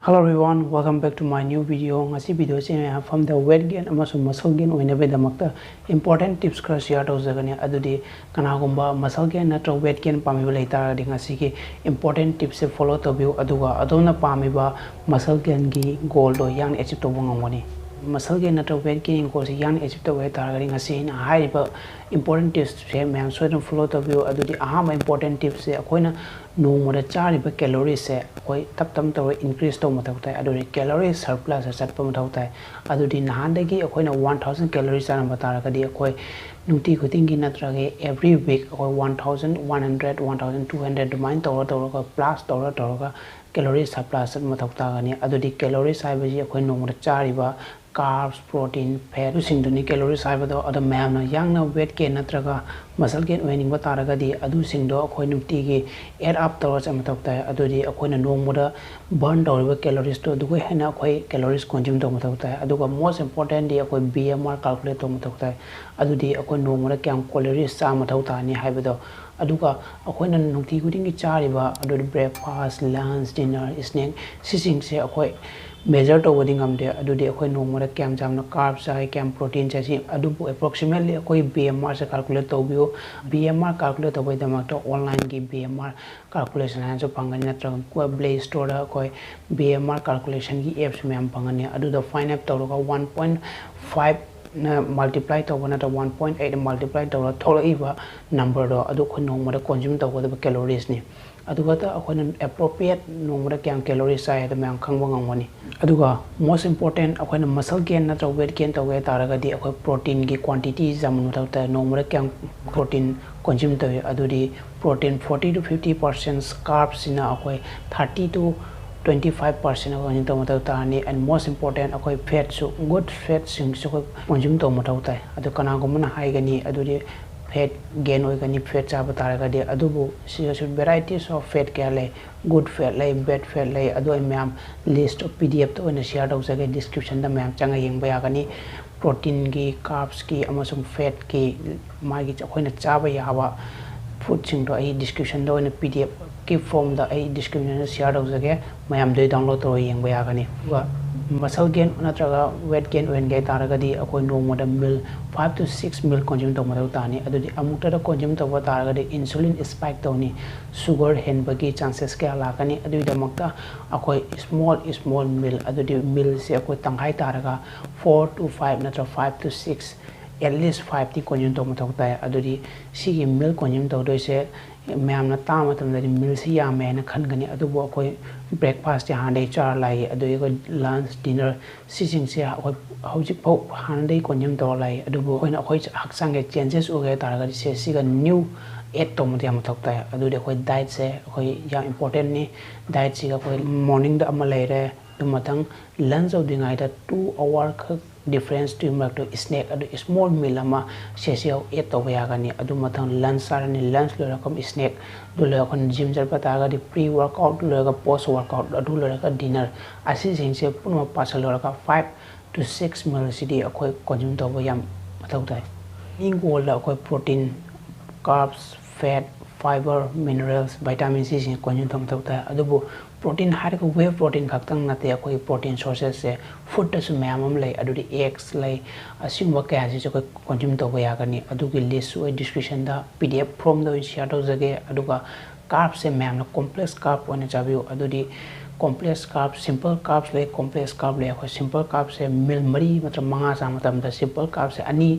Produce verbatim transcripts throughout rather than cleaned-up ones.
Hello everyone, welcome back to my new video. ꯉꯁꯤ video ꯁꯤ ꯃꯌꯥꯝ ꯐꯝꯗ weight gain ꯑꯃꯁꯨꯡ muscle gain ꯑꯣꯏꯅꯕꯒꯤꯗꯃꯛꯇ important tips ꯈꯔ share ꯇꯧꯖꯒꯅꯤ꯫ ꯑꯗꯨꯗꯤ ꯀꯅꯥꯒꯨꯝꯕ muscle gain ꯅꯠꯇ꯭ꯔꯒ weight gain ꯄꯥꯝꯕꯤꯕ ꯂꯩ ꯇꯥꯔꯒꯗꯤ ꯉꯁꯤꯒꯤ important tips ꯁꯦ follow ꯇꯧꯕꯤꯌꯨ, ꯑꯗꯨꯒ ꯑꯗꯣꯝꯅ ꯄꯥꯝꯃꯤꯕ muscle gain ꯒꯤ goal ꯗꯣ ꯌꯥꯡꯅ achieve ꯇꯧꯕ ꯉꯝꯒꯅꯤ꯫ Muscle gain ꯅꯠꯇ꯭ꯔꯒ weight gain ꯒꯤ goal ꯁꯦ ꯌꯥꯡꯅ achieve ꯇꯧꯒꯦ ꯍꯥꯏ ꯇꯥꯔꯒꯗꯤ ꯉꯁꯤ ꯑꯩꯅ ꯍꯥꯏꯔꯤꯕ important tips ꯁꯦ ꯃꯌꯥꯝ ꯁꯣꯏꯗꯅ follow ꯇꯧꯕꯤꯌꯨ꯫ ꯑꯗꯨꯗꯤ ꯑꯍꯥꯟꯕ important tips ꯁꯦ ꯑꯩꯈꯣꯏꯅ ꯅꯣꯡꯃꯗ ꯆꯥꯔꯤꯕ calorie ꯁꯦ ꯑꯩꯈꯣꯏ ꯇꯞ ꯇꯞ ꯇꯧꯔꯒ increase ꯇꯧꯕ ꯃꯊꯧ ꯇꯥꯏ꯫ ꯑꯗꯨꯗꯤ calorie surplus ꯇ ꯆꯠꯄ ꯃꯊꯧ ꯇꯥꯏ꯫ ꯑꯗꯨꯗꯤ ꯅꯍꯥꯟꯗꯒꯤ ꯑꯩꯈꯣꯏꯅ one thousand calorie ꯆꯥꯔꯝꯕ ꯇꯥꯔꯒꯗꯤ ꯑꯩꯈꯣꯏ ꯅꯨꯡꯇꯤ ꯈꯨꯗꯤꯡꯒꯤ ꯅꯠꯇ꯭ꯔꯒ every week ꯑꯩꯈꯣꯏ one thousand one hundred, one thousand two hundred ꯑꯗꯨꯃꯥꯏꯅ ꯇꯧꯔ ꯇꯧꯔꯒ plus ꯇꯧꯔ ꯇꯧꯔꯒ calorie surplus ꯆꯠꯄ ꯃꯊꯧ ꯇꯥꯒꯅꯤ꯫ ꯑꯗꯨꯗꯤ calories ꯍꯥꯏꯕꯁꯤ ꯑꯩꯈꯣꯏ ꯅꯣꯡꯃꯗ ꯆꯥꯔꯤꯕ carbs, protein, fat ꯑꯗꯨꯁꯤꯡꯗꯨꯅꯤ calories ꯍꯥꯏꯕꯗꯣ꯫ ꯑꯗꯣ ꯃꯌꯥꯝꯅ ꯌꯥꯡꯅ weight gain ꯅꯠꯇ꯭ꯔꯒ muscle gain ꯑꯣꯏꯍꯟꯅꯤꯡꯕ ꯇꯥꯔꯒꯗꯤ ꯑꯗꯨꯁꯤꯡꯗꯣ ꯑꯩꯈꯣꯏ ꯅꯨꯡꯇꯤꯒꯤ add up ꯇꯧꯔ ꯆꯠꯄ ꯃꯊꯧ ꯇꯥꯏ꯫ ꯑꯗꯨꯗꯤ ꯑꯩꯈꯣꯏꯅ ꯅꯣꯡꯃꯗ burn ꯇꯧꯔꯤꯕ calories ꯇꯣ ꯑꯗꯨꯒ ꯍꯦꯟꯅ ꯑꯩꯈꯣꯏ calories consume ꯇꯧꯕ ꯃꯊꯧ ꯇꯥꯏ꯫ ꯑꯗꯨꯒ most important ꯗꯤ ꯑꯩꯈꯣꯏ B M R calculate ꯇꯧꯕ ꯃꯊꯧ ꯇꯥꯏ꯫ ꯑꯗꯨꯗꯤ ꯑꯩꯈꯣꯏ ꯅꯣꯡꯃꯗ ꯀꯌꯥꯝ calories ꯆꯥꯕ ꯃꯊꯧ ꯇꯥꯅꯤ ꯍꯥꯏꯕꯗꯣ꯫ ꯑꯗꯨꯒ ꯑꯩꯈꯣꯏꯅ ꯅꯨꯡꯇꯤ ꯈꯨꯗꯤꯡꯒꯤ ꯆꯥꯔꯤꯕ, ꯑꯗꯨꯗꯤ breakfast, lunch, dinner, snack, ꯁꯤꯁꯤꯡꯁꯦ ꯑꯩꯈꯣꯏ measure ꯇꯧꯕꯗꯤ ꯉꯝꯗꯦ꯫ ꯑꯗꯨꯗꯤ ꯑꯩꯈꯣꯏ ꯅꯣꯡꯃꯗ ꯀꯌꯥꯝ ꯆꯥꯝꯅ carbs ꯆꯥꯏ, ꯀꯌꯥꯝ protein ꯆꯥꯏ, ꯁꯤ ꯑꯗꯨꯕꯨ approximately ꯑꯩꯈꯣꯏ B M R ꯁꯦ calculate ꯇꯧꯕꯤꯌꯨ꯫ B M R calculate ꯇꯧꯕꯒꯤꯗꯃꯛꯇ online ꯒꯤ B M R calculation ꯍꯥꯏꯅꯁꯨ ꯐꯪꯒꯅꯤ, ꯅꯠꯇ꯭ꯔꯒ Google Play Store ꯗ ꯑꯩꯈꯣꯏ B M R calculation ꯒꯤ apps ꯃꯌꯥꯝ ꯐꯪꯒꯅꯤ꯫ ꯑꯗꯨꯗ find up ꯇꯧꯔꯒ one point five ꯅ multiply ꯇꯧꯕ ꯅꯠꯇ꯭ꯔꯒ one point eight multiply ꯇꯧꯔꯒ ꯊꯣꯛꯂꯛꯏꯕ number ꯗꯣ ꯑꯗꯨ ꯑꯩꯈꯣꯏ ꯅꯣꯡꯃꯗ consume ꯇꯧꯒꯗꯕ calories ꯅꯤ꯫ ꯑꯗꯨꯒ ꯑꯩꯈꯣꯏꯅ appropriate ꯅꯣꯡꯃꯗ ꯀꯌꯥꯝ calories ꯆꯥꯏ ꯍꯥꯏꯗꯣ ꯃꯌꯥꯝ ꯈꯪꯕ ꯉꯝꯒꯅꯤ꯫ ꯑꯗꯨꯒ most important, ꯑꯩꯈꯣꯏꯅ muscle gain ꯅꯠꯇ꯭ꯔꯒ weight gain ꯇꯧꯒꯦ ꯍꯥꯏ ꯇꯥꯔꯒꯗꯤ ꯑꯩꯈꯣꯏ protein ꯒꯤ quantity ꯌꯥꯝꯅ ꯃꯊꯧ ꯇꯥꯏ꯫ ꯅꯣꯡꯃꯗ ꯀꯌꯥꯝ protein consume ꯇꯧꯏ, ꯑꯗꯨꯗꯤ protein forty to fifty percent, carbs ꯁꯤꯅ ꯑꯩꯈꯣꯏ thirty to twenty five percent ꯑꯩꯈꯣꯏ consume ꯇꯧꯕ ꯃꯊꯧ ꯇꯥꯔꯅꯤ꯫ And most important, ꯑꯩꯈꯣꯏ fat ꯁꯨ, good fat ꯁꯤꯡꯁꯨ ꯑꯩꯈꯣꯏ consume ꯇꯧꯕ ꯃꯊꯧ ꯇꯥꯏ꯫ ꯑꯗꯨ ꯀꯅꯥꯒꯨꯝꯕꯅ ꯍꯥꯏꯒꯅꯤ, "ꯑꯗꯨꯗꯤ fat gain ꯑꯣꯏꯒꯅꯤ fat ꯆꯥꯕ ꯇꯥꯔꯒꯗꯤ"꯫ ꯑꯗꯨꯕꯨ ꯁꯤꯗꯁꯨ varieties of fat ꯀꯌꯥ ꯂꯩ, good fat ꯂꯩ, bad fat ꯂꯩ꯫ ꯑꯗꯨ ꯑꯩ ꯃꯌꯥꯝ list ꯗꯣ P D F ꯇ ꯑꯣꯏꯅ share ꯇꯧꯖꯒꯦ, description ꯗ ꯃꯌꯥꯝ ꯆꯪꯉ ꯌꯦꯡꯕ ꯌꯥꯒꯅꯤ꯫ Protein ꯒꯤ, carbs ꯀꯤ ꯑꯃꯁꯨꯡ fat ꯀꯤ ꯃꯥꯒꯤ ꯑꯩꯈꯣꯏꯅ ꯆꯥꯕ ꯌꯥꯕ food ꯁꯤꯡꯗꯣ ꯑꯩ description ꯗ ꯑꯣꯏꯅ P D F ꯀꯤ ꯐꯣꯝꯗ ꯑꯩ ꯗꯤꯁꯀ꯭ꯔꯤꯞꯁꯟꯗ ꯁꯤꯌꯥꯔ ꯇꯧꯖꯒꯦ, ꯃꯌꯥꯝꯗꯨꯗꯤ ꯗꯥꯎꯟꯂꯣꯗ ꯇꯧꯔꯒ ꯌꯦꯡꯕ ꯌꯥꯒꯅꯤ꯫ ꯑꯗꯨꯒ ꯃꯁꯜ ꯒꯦꯟ ꯅꯠꯇ꯭ꯔꯒ ꯋꯦꯠ ꯒꯦꯟ ꯑꯣꯏꯍꯟꯒꯦ ꯍꯥꯏ ꯇꯥꯔꯒꯗꯤ ꯑꯩꯈꯣꯏ ꯅꯣꯡꯃꯗ meal five two six meal consume ꯇꯧꯕ ꯃꯊꯧ ꯇꯥꯅꯤ꯫ ꯑꯗꯨꯗꯤ ꯑꯃꯨꯛꯇꯗ ꯀꯣꯟꯖ꯭ꯌꯨꯝ ꯇꯧꯕ ꯇꯥꯔꯒꯗꯤ ꯏꯟꯁꯨꯂꯤꯟ ꯁ꯭ꯄꯥꯏꯛ ꯇꯧꯅꯤ, ꯁꯨꯒꯔ ꯍꯦꯟꯕꯒꯤ ꯆꯥꯟꯁꯦꯁ ꯀꯌꯥ ꯂꯥꯛꯀꯅꯤ꯫ ꯑꯗꯨꯒꯤꯗꯃꯛꯇ ꯑꯩꯈꯣꯏ ꯁ꯭ꯃꯣꯜ ꯁ꯭ꯃꯣꯜ ꯃꯤꯜ, ꯑꯗꯨꯗꯤ ꯃꯤꯜꯁꯦ ꯑꯩꯈꯣꯏ ꯇꯪꯈꯥꯏ ꯇꯥꯔꯒ ꯐꯣꯔ ꯇꯨ ꯐꯥꯏꯚ ꯅꯠꯇ꯭ꯔꯒ five two six, at least ꯐꯥꯏꯚꯇꯤ ꯀꯣꯟꯖ꯭ꯌꯨꯝ ꯇꯧꯕ ꯃꯊꯧ ꯇꯥꯏ꯫ ꯑꯗꯨꯗꯤ ꯁꯤꯒꯤ ꯃꯤꯜ ꯀꯣꯟꯖ꯭ꯌꯨꯝ ꯇꯧꯗꯣꯏꯁꯦ ꯃꯌꯥꯝꯅ ꯇꯥꯕ ꯃꯇꯝꯗꯗꯤ ꯃꯤꯜꯁꯤ ꯌꯥꯝꯃꯦ ꯍꯥꯏꯅ ꯈꯟꯒꯅꯤ, ꯑꯗꯨꯕꯨ ꯑꯩꯈꯣꯏ ꯕ꯭ꯔꯦꯛꯐꯥꯁꯇꯤ ꯍꯥꯟꯅꯗꯒꯤ ꯆꯥꯔ ꯂꯥꯛꯏ, ꯑꯗꯨꯒ ꯑꯩꯈꯣꯏ ꯂꯟꯁ, ꯗꯤꯅꯔ, ꯁꯤꯁꯤꯡꯁꯦ ꯑꯩꯈꯣꯏ ꯍꯧꯖꯤꯛꯐꯥꯎ ꯍꯥꯟꯅꯗꯒꯤ ꯀꯣꯟꯖ꯭ꯌꯨꯝ ꯇꯧꯔ ꯂꯥꯛꯏ꯫ ꯑꯗꯨꯕꯨ ꯑꯩꯈꯣꯏꯅ ꯑꯩꯈꯣꯏ ꯍꯛꯆꯥꯡꯒꯤ ꯆꯦꯟꯖꯦꯁ ꯎꯒꯦ ꯍꯥꯏ ꯇꯥꯔꯒꯗꯤ ꯁꯦ ꯁꯤꯒ ꯅ꯭ꯌꯨ ꯑꯦꯗ ꯇꯧꯕꯗꯤ ꯌꯥꯝ ꯃꯊꯧ ꯇꯥꯏ꯫ ꯑꯗꯨꯗꯤ ꯑꯩꯈꯣꯏ ꯗꯥꯏꯠꯁꯦ ꯑꯩꯈꯣꯏ ꯌꯥꯝ ꯏꯝꯄꯣꯔꯇꯦꯟꯅꯤ꯫ ꯗꯥꯏꯠꯁꯤꯒ ꯑꯩꯈꯣꯏ ꯃꯣꯔꯅꯤꯡꯗ ꯑꯃ ꯂꯩꯔꯦ, ꯑꯗꯨ ꯃꯊꯪ ꯂꯟꯁ ꯇꯧꯗ꯭ꯔꯤꯉꯩꯗ ꯇꯨ ꯑꯋꯥꯔ ꯈꯛ ꯗꯤꯐ꯭ꯔꯦꯟꯁꯇꯨꯒꯤ ꯃꯔꯛꯇ ꯁ꯭ꯅꯦꯛ, ꯑꯗꯨ ꯁ꯭ꯃꯣꯜ ꯃꯤꯜ ꯑꯃ ꯁꯦ ꯁꯤ ꯑꯦꯗ ꯇꯧꯕ ꯌꯥꯒꯅꯤ꯫ ꯑꯗꯨ ꯃꯊꯪ ꯂꯟꯁ ꯆꯥꯔꯅꯤ, ꯂꯟꯁ ꯂꯣꯏꯔꯒ ꯁ꯭ꯅꯦꯛ, ꯑꯗꯨ ꯂꯣꯏꯔꯒ ꯑꯩꯈꯣꯏꯅ ꯖꯤꯝ ꯆꯠꯄ ꯇꯥꯔꯒꯗꯤ ꯄ꯭ꯔꯤ ꯋꯥꯔꯛꯑꯥꯎꯠ ꯂꯣꯏꯔꯒ ꯄꯣꯁ ꯋꯥꯔꯛꯑꯥꯎꯠ, ꯑꯗꯨ ꯂꯣꯏꯔꯒ ꯗꯤꯅꯔ, ꯑꯁꯤꯁꯤꯡꯁꯦ ꯄꯨꯝꯅꯃꯛ ꯄꯥꯁꯜꯂꯨꯔꯒ ꯐꯥꯏꯚ ꯇꯨ ꯁꯤꯛꯁ ꯃꯤꯜꯁꯤꯗꯤ ꯑꯩꯈꯣꯏ ꯀꯣꯟꯖ꯭ꯌꯨꯝ ꯇꯧꯕ ꯌꯥꯝ ꯃꯊꯧ ꯇꯥꯏ꯫ ꯃꯦꯟ ꯒꯣꯜꯗ ꯑꯩꯈꯣꯏ protein, carbs, fat, fibre, minerals, vitamin ꯁꯤꯁꯤꯡꯁꯦ ꯀꯣꯟꯖ꯭ꯌꯨꯝ ꯇꯧꯕ ꯃꯊꯧ ꯇꯥꯏ꯫ ꯑꯗꯨꯕꯨ ꯄ꯭ꯔꯣꯇꯤꯟ ꯍꯥꯏꯔꯒ ꯋꯦ ꯄ꯭ꯔꯣꯇꯤꯟ ꯈꯛꯇꯪ ꯅꯠꯇꯦ, ꯑꯩꯈꯣꯏꯒꯤ ꯄ꯭ꯔꯣꯇꯤꯟ ꯁꯣꯔꯁꯦꯁꯁꯦ ꯐꯨꯗꯇꯁꯨ ꯃꯌꯥꯝ ꯑꯃ ꯂꯩ꯫ ꯑꯗꯨꯗꯤ ꯑꯦꯒꯁ ꯂꯩ, ꯑꯁꯤꯒꯨꯝꯕ ꯀꯌꯥꯁꯤꯁꯨ ꯑꯩꯈꯣꯏ ꯀꯣꯟꯖ꯭ꯌꯨꯝ ꯇꯧꯕ ꯌꯥꯒꯅꯤ꯫ ꯑꯗꯨꯒꯤ ꯂꯤꯁꯁꯨ ꯑꯩ ꯗꯤꯁꯀ꯭ꯔꯤꯞꯁꯟꯗ ꯄꯤ ꯗꯤ ꯑꯦꯐ ꯐꯣꯔꯝꯗ ꯑꯣꯏꯅ ꯁꯤꯌꯥꯔ ꯇꯧꯖꯒꯦ꯫ ꯑꯗꯨꯒ ꯀꯥꯔꯕꯁꯦ ꯃꯌꯥꯝꯅ ꯀꯣꯝꯄ꯭ꯂꯦꯛꯁ ꯀꯥꯔꯕ ꯑꯣꯏꯅ ꯆꯥꯕꯤꯌꯨ꯫ ꯑꯗꯨꯗꯤ ꯀꯣꯝꯄ꯭ꯂꯦꯛꯁ ꯀꯥꯔꯕ, ꯁꯤꯝꯄꯜ ꯀꯥꯔꯕꯁ ꯂꯩ, ꯀꯣꯝꯄ꯭ꯂꯦꯛꯁ ꯀꯥꯔꯕ ꯂꯩ꯫ ꯑꯩꯈꯣꯏ ꯁꯤꯝꯄꯜ ꯀꯥꯔꯕꯁꯦ ꯃꯤꯜ ꯃꯔꯤ ꯅꯠꯇ꯭ꯔꯒ ꯃꯉꯥ ꯆꯥꯕ ꯃꯇꯝꯗ ꯁꯤꯝꯄꯜ ꯀꯥꯔꯕꯁꯦ ꯑꯅꯤ,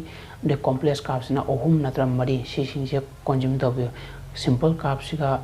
ꯑꯗꯩ ꯀꯣꯝꯄ꯭ꯂꯦꯛꯁ ꯀꯥꯔꯕꯁꯤꯅ ꯑꯍꯨꯝ ꯅꯠꯇ꯭ꯔꯒ ꯃꯔꯤ, ꯁꯤꯁꯤꯡꯁꯦ ꯀꯣꯟꯖ꯭ꯌꯨꯝ ꯇꯧꯕꯤꯌꯨ꯫ ꯁꯤꯝꯄꯜ ꯀꯥꯔꯕꯁꯤꯒ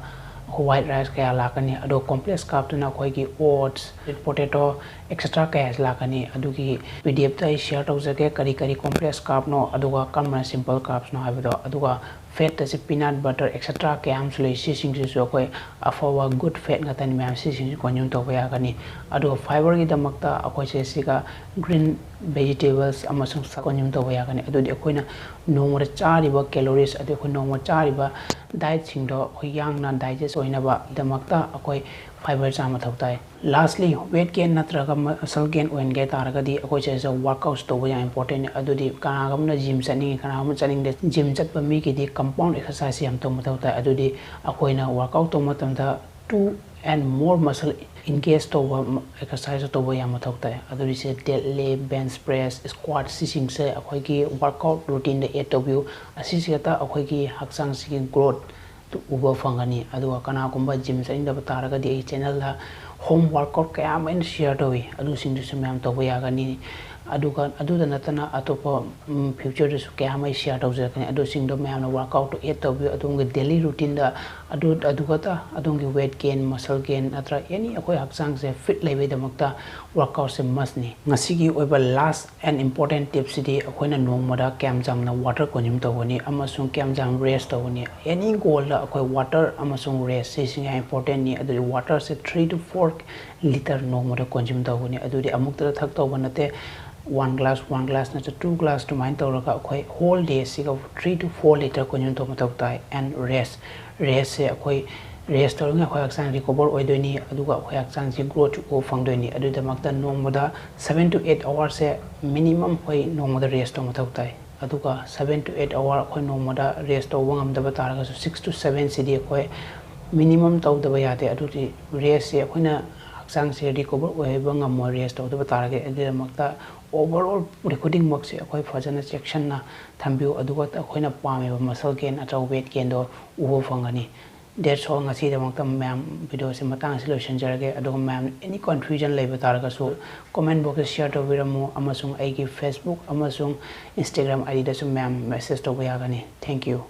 ꯋꯥꯏꯠ ꯔꯥꯏꯁ ꯀꯌꯥ ꯂꯥꯛꯀꯅꯤ, ꯑꯗꯣ ꯀꯣꯝꯄ꯭ꯂꯦꯛꯁ ꯀꯥꯔꯕꯇꯨꯅ ꯑꯩꯈꯣꯏꯒꯤ ꯑꯣꯠꯁ, ꯄꯣꯇꯦꯇꯣ, ꯑꯦꯛꯁꯦꯇ꯭ꯔꯥ ꯀꯌꯥꯁꯤ ꯂꯥꯛꯀꯅꯤ꯫ ꯑꯗꯨꯒꯤ ꯄꯤ ꯗꯤ ꯑꯦꯐꯇ ꯑꯩ ꯁꯤꯌꯥꯔ ꯇꯧꯖꯒꯦ, ꯀꯔꯤ ꯀꯔꯤ ꯀꯣꯝꯄ꯭ꯂꯦꯛꯁ ꯀꯥꯔꯕꯅꯣ, ꯑꯗꯨꯒ ꯀꯔꯝꯕꯅ ꯁꯤꯝꯄꯜ ꯀꯥꯔꯕꯁꯅꯣ ꯍꯥꯏꯕꯗꯣ꯫ ꯑꯗꯨꯒ ꯐꯦꯠꯇꯁꯦ ꯄꯤꯅꯠ ꯕꯇꯔ, ꯑꯦꯛꯁꯦꯇ꯭ꯔꯥ ꯀꯌꯥ ꯑꯃꯁꯨ ꯂꯩ꯫ ꯁꯤꯁꯤꯡꯁꯤꯁꯨ ꯑꯩꯈꯣꯏ ꯑꯐꯕ ꯒꯨꯗ ꯐꯦꯠ ꯉꯥꯛꯇꯅꯤ ꯃꯌꯥꯝ, ꯁꯤꯁꯤꯡꯁꯤ ꯀꯣꯟꯖ꯭ꯌꯨꯝ ꯇꯧꯕ ꯌꯥꯒꯅꯤ꯫ ꯑꯗꯨꯒ ꯐꯥꯏꯕꯔꯒꯤꯗꯃꯛꯇ ꯑꯩꯈꯣꯏꯁꯦ ꯁꯤꯒ ꯒ꯭ꯔꯤꯟ ꯚꯦꯖꯤꯇꯦꯕꯜꯁ ꯑꯃꯁꯨꯡ ꯀꯣꯟꯖ꯭ꯌꯨꯝ ꯇꯧꯕ ꯌꯥꯒꯅꯤ꯫ ꯑꯗꯨꯗꯤ ꯑꯩꯈꯣꯏꯅ ꯅꯣꯡꯃꯗ ꯆꯥꯔꯤꯕ ꯀꯦꯂꯣꯔꯤꯁ, ꯑꯗꯨ ꯑꯩꯈꯣꯏ ꯅꯣꯡꯃ ꯆꯥꯔꯤꯕ ꯗꯥꯏꯠꯁꯤꯡꯗꯣ ꯑꯩꯈꯣꯏ ꯌꯥꯡꯅ ꯗꯥꯏꯖꯦꯁ ꯑꯣꯏꯅꯕꯒꯤꯗꯃꯛꯇ ꯑꯩꯈꯣꯏ fiber ꯆꯥ ꯃꯊꯧ ꯇꯥꯏ꯫ Lastly, weight gain ꯅꯠꯇ꯭ꯔꯒ muscle gain ꯑꯣꯏꯍꯟꯒꯦ ꯇꯥꯔꯒꯗꯤ ꯑꯩꯈꯣꯏ ꯁꯤꯗ workout ꯇꯧꯕ ꯌꯥꯝ important ꯅꯤ꯫ ꯑꯗꯨꯗꯤ ꯀꯅꯥꯒꯨꯝꯕꯅ gym ꯆꯠꯅꯤꯡꯉꯤ, ꯀꯅꯥꯒꯨꯝꯕ ꯆꯠꯅꯤꯡꯗꯦ꯫ Gym ꯆꯠꯄ ꯃꯤꯒꯤꯗꯤ compound exercise ꯌꯥꯝ ꯇꯧꯕ ꯃꯊꯧ ꯇꯥꯏ꯫ ꯑꯗꯨꯗꯤ ꯑꯩꯈꯣꯏꯅ workout ꯇꯧꯕ ꯃꯇꯝꯗ two and more muscle engage ꯇꯧꯕ exercise ꯇꯧꯕ ꯌꯥꯝ ꯃꯊꯧ ꯇꯥꯏ꯫ ꯑꯗꯨꯗꯤ ꯁꯤꯗ deadlift, bench press, squat ꯁꯤꯁꯤꯡꯁꯦ ꯑꯩꯈꯣꯏꯒꯤ workout routine ꯗ add ꯇꯧꯕꯤꯌꯨ꯫ ꯑꯁꯤꯁꯤꯒꯇ ꯑꯩꯈꯣꯏꯒꯤ ꯍꯛꯆꯥꯡꯁꯤꯒꯤ growth ꯎꯕ ꯐꯪꯒꯅꯤ꯫ ꯑꯗꯨꯒ ꯀꯅꯥꯒꯨꯝꯕ gym ꯆꯠꯅꯤꯡꯗꯕ ꯇꯥꯔꯒꯗꯤ ꯑꯩ channel ꯗ home workout ꯀꯌꯥ ꯑꯃ ꯑꯩꯅ share ꯇꯧꯏ, ꯑꯗꯨꯁꯤꯡꯗꯨꯁꯨ ꯃꯌꯥꯝ ꯇꯧꯕ ꯌꯥꯒꯅꯤ꯫ ꯑꯗꯨꯒ ꯑꯗꯨꯗ ꯅꯠꯇꯅ ꯑꯇꯣꯞꯄ, ꯎꯝ, future ꯗꯁꯨ ꯀꯌꯥ ꯑꯃ ꯑꯩ share ꯇꯧꯖꯔꯛꯀꯅꯤ꯫ ꯑꯗꯨꯁꯤꯡꯗꯣ ꯃꯌꯥꯝꯅ workout ꯇꯣ add ꯇꯧꯕꯤꯌꯨ ꯑꯗꯣꯝꯒꯤ daily routine ꯗ꯫ ꯑꯗꯨ, ꯑꯗꯨꯒꯇ ꯑꯗꯣꯝꯒꯤ weight gain, muscle gain ꯅꯠꯇ꯭ꯔ any ꯑꯩꯈꯣꯏ ꯍꯛꯆꯥꯡꯁꯦ fit ꯂꯩꯕꯒꯤꯗꯃꯛꯇ workout ꯁꯦ must ꯅꯤ꯫ ꯉꯁꯤꯒꯤ ꯑꯣꯏꯕ last and important tip ꯁꯤꯗꯤ ꯑꯩꯈꯣꯏꯅ ꯅꯣꯡꯃꯗ ꯀꯌꯥꯝ ꯆꯥꯝꯅ water consume ꯇꯧꯒꯅꯤ ꯑꯃꯁꯨꯡ ꯀꯌꯥꯝ ꯆꯥꯝꯅ rest ꯇꯧꯒꯅꯤ꯫ Any goal ꯗ ꯑꯩꯈꯣꯏ water ꯑꯃꯁꯨꯡ rest ꯁꯤꯁꯤꯡ ꯌꯥꯝ important ꯅꯤ꯫ ꯑꯗꯨꯗꯤ water say three to four litre ꯅꯣꯡꯃꯗ consume ꯇꯧꯒꯅꯤ꯫ ꯑꯗꯨꯗꯤ ꯑꯃꯨꯛꯇꯗ ꯊꯛꯇꯧꯕ ꯅꯠꯇꯦ, one glass, one glass ꯅꯠꯇ꯭ꯔ two glass ꯑꯗꯨꯃꯥꯏꯅ ꯇꯧꯔꯒ ꯑꯩꯈꯣꯏ whole day ꯁꯤꯒ three to four litre consume ꯇꯧꯕ ꯃꯊꯧ ꯇꯥꯏ꯫ And rest, rest ꯁꯦ ꯑꯩꯈꯣꯏ rest ꯇꯧꯔꯤꯉꯩ ꯑꯩꯈꯣꯏ ꯍꯛꯆꯥꯡ recover ꯑꯣꯏꯗꯣꯏꯅꯤ, ꯑꯗꯨꯒ ꯑꯩꯈꯣꯏ ꯍꯛꯆꯥꯡꯁꯤ growth ꯎꯕ ꯐꯪꯗꯣꯏꯅꯤ꯫ ꯑꯗꯨꯒꯤꯗꯃꯛꯇ ꯅꯣꯡꯃꯗ seven to eight hour say minimum ꯑꯩꯈꯣꯏ ꯅꯣꯡꯃꯗ rest ꯇꯧꯕ ꯃꯊꯧ ꯇꯥꯏ꯫ ꯑꯗꯨꯒ seven to eight hour ꯑꯩꯈꯣꯏ ꯅꯣꯡꯃꯗ rest ꯇꯧꯕ ꯉꯝꯗꯕ ꯇꯥꯔꯒꯁꯨ six to seven ꯁꯤꯗꯤ ꯑꯩꯈꯣꯏ minimum ꯇꯧꯗꯕ ꯌꯥꯗꯦ꯫ ꯑꯗꯨꯗꯤ rest ꯁꯦ ꯑꯩꯈꯣꯏꯅ ꯍꯛꯆꯥꯡꯁꯦ recover ꯑꯣꯏꯍꯟꯕ ꯉꯝꯃꯣꯏ rest ꯇꯧꯗꯕ ꯇꯥꯔꯒꯗꯤ꯫ ꯑꯗꯨꯒꯤꯗꯃꯛꯇ overall body ꯈꯨꯗꯤꯡꯃꯛꯁꯦ ꯑꯩꯈꯣꯏ ꯐꯖꯅ ꯆꯦꯛꯁꯤꯟꯅ ꯊꯝꯕꯤꯌꯨ, ꯑꯗꯨꯒ ꯑꯩꯈꯣꯏꯅ ꯄꯥꯝꯃꯤꯕ muscle gain ꯅꯠꯇ꯭ꯔꯒ weight gain ꯗꯣ ꯎꯕ ꯐꯪꯒꯅꯤ꯫ That's all, ꯉꯁꯤꯗꯃꯛꯇ ꯃꯌꯥꯝ video ꯁꯦ ꯃꯇꯥꯡ ꯑꯁꯤ ꯂꯣꯏꯁꯤꯟꯖꯔꯒꯦ꯫ ꯑꯗꯨꯒ ꯃꯌꯥꯝ any confusion ꯂꯩꯕ ꯇꯥꯔꯒꯁꯨ comment box ꯇ share ꯇꯧꯕꯤꯔꯝꯃꯨ, ꯑꯃꯁꯨꯡ ꯑꯩꯒꯤ Facebook ꯑꯃꯁꯨꯡ Instagram ID ꯗꯁꯨ ꯃꯌꯥꯝ message ꯇꯧꯕ ꯌꯥꯒꯅꯤ꯫ Thank you꯫